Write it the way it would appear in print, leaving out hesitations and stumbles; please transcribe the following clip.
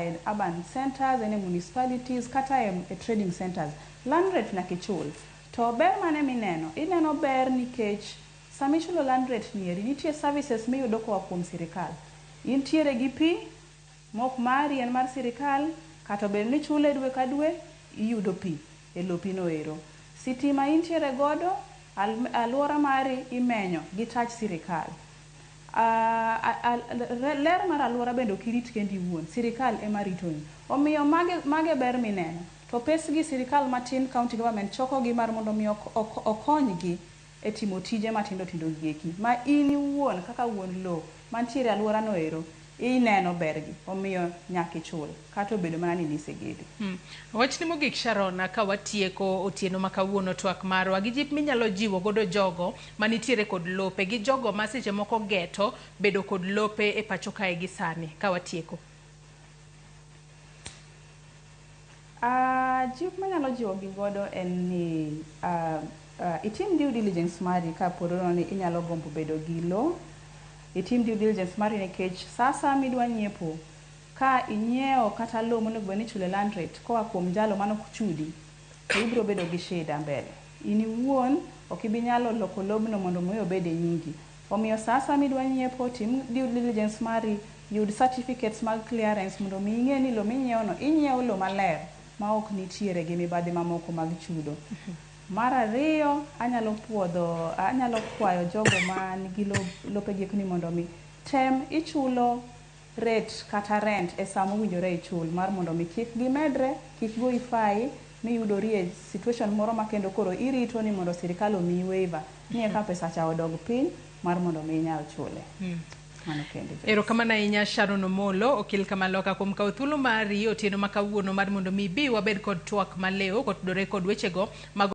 e urban centers, en e municipalities kata e trading centers. Land rate nyaka ichul. To ber mane mineno? Ineno ber nikech sama ichulo land rate nieri, nitie services miyudo koa kuom sirikal. Intiere gi pi, mok mari en mar sirikal, kata obedo ni ichule dwe ka dwe, iyudo pi e lopi no ero. Sitima intiere godo, alwora mari imenyo gi tach sirikal. Ler mar alwora bende ok irit kendi iwuon, sirikal ema ritoni. Omiyo mage ber mineno. To pesgi sirikal matin county government chokogi mar mondo mi okonygi e timo tije matindo tindo gieki ma in iwuon kaka wuon lowo mantiere e alwora no ero ineno bergi. Omiyo nyaka ichul kata obedo mana ni nisegedo. Wachni mogik Sharon, ka watieko otieno ma kawuono twak marwa gi jip minyalo jiwo godo jogo manitiere kod lope gi jogo ma seche moko geto bedo kod lope e pacho kae gi sani ka watieko. Jip manyalo jiwo gi godo en ni itim due diligence mari ka po ni inyalo gombo bedo gi lowo. Itim due diligence mari nikech sa asaya midwa nyiepo, ka inyiewo kata lowo monego bed ni ichulo land rate koa kuom jalo manok chudi, to ibiro bedo gi shida mbele. In iwuon ok ibi nyalo loko lobno mondo mi obed e nyingi. Omiyo sa asaya midwa nyiepo, tim due diligence mari, yud certificates mag clearance mondo mi ing'e ni lowo minyiewo no, inyiewo lowo maler ma ok nitiere gi mibadhi mamoko mag chudo. Mar ariyo, anyalo puodho, anyalo kwayo jogo man gi lopegi ni mondo mi tem ichulo rate kata rent e sama owinjore ichul mar mondo mi kik gimedre, kik goyi fai miyudori e situation moro ma kendo koro irito ni mondo sirikal omiyi waiver ni eka pesa cha odog piny mar mondo mi inyal chule. Mano kende. Erokamano ahinya Sharon Omolo, okil Kamaloka kuom kawo thuolo mari otieno ma kawuono mar mondo mi ibi wabed kod twak maliw kotudore kod wechego mag